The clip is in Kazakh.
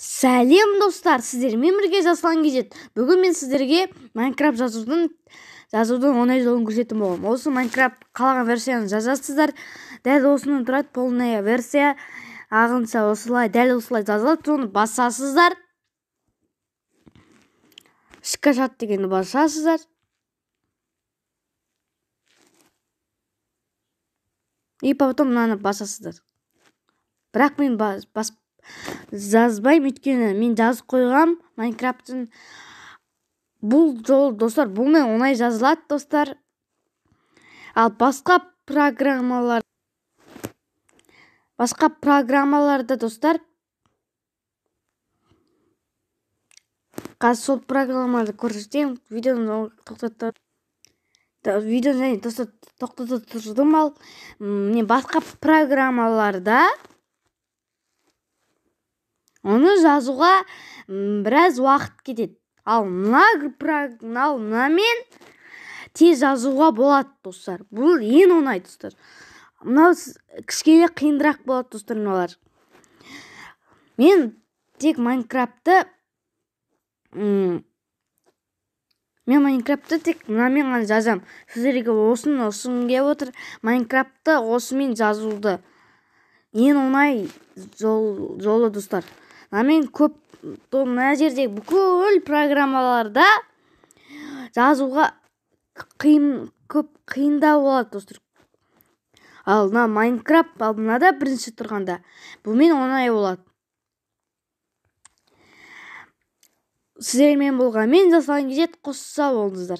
Сәлем достар, сіздермен бірге Жасұлан KZ. Бүгін мен сіздерге Майнкрафт жазудың оңай жолын көрсететін боламын. Осы Майнкрафт қалаған версияны жазасыздар. Дәл осының тұрады, полная версия. Ағынса осылай, дәл осылай жазылады. Соны басасыздар. Скачать дегенді басасыздар. И потом мынаны басасыздар. Бірақ мен басып жазбаймын, өйткені мен жазып қойғам Майнкрафттың. Бұл жол достар, бұнымен оңай жазылады достар. Ал басқа программаларда достар, қазір сол программаларды көрсетемін. Видеоны тоқтата, видеоны және достар тоқтата тұрдым. Ал мен басқа программаларда оны жазуға біраз уақыт кетеді. Ал мынамен тез жазуға болады достар. Бұл ең оңай достар. Мынау кішкене қиынырақ болады достар мыналар. Мен тек Майнкрафтты тек мынамен ғана жазам. Сіздерге осыны ұсынғым келіп отыр. Майнкрафтты осымен жазуды ең оңай жолы достар. Мынамен көп, мына жерде бүкіл программаларда жазуға көп қиындау болады достар. Ал мына Майнкрафт, ал мынада бірінші тұрғанда бұмен оңай болады. Сіздермен болған мен Жасұлан KZ, қосса болыңыздар.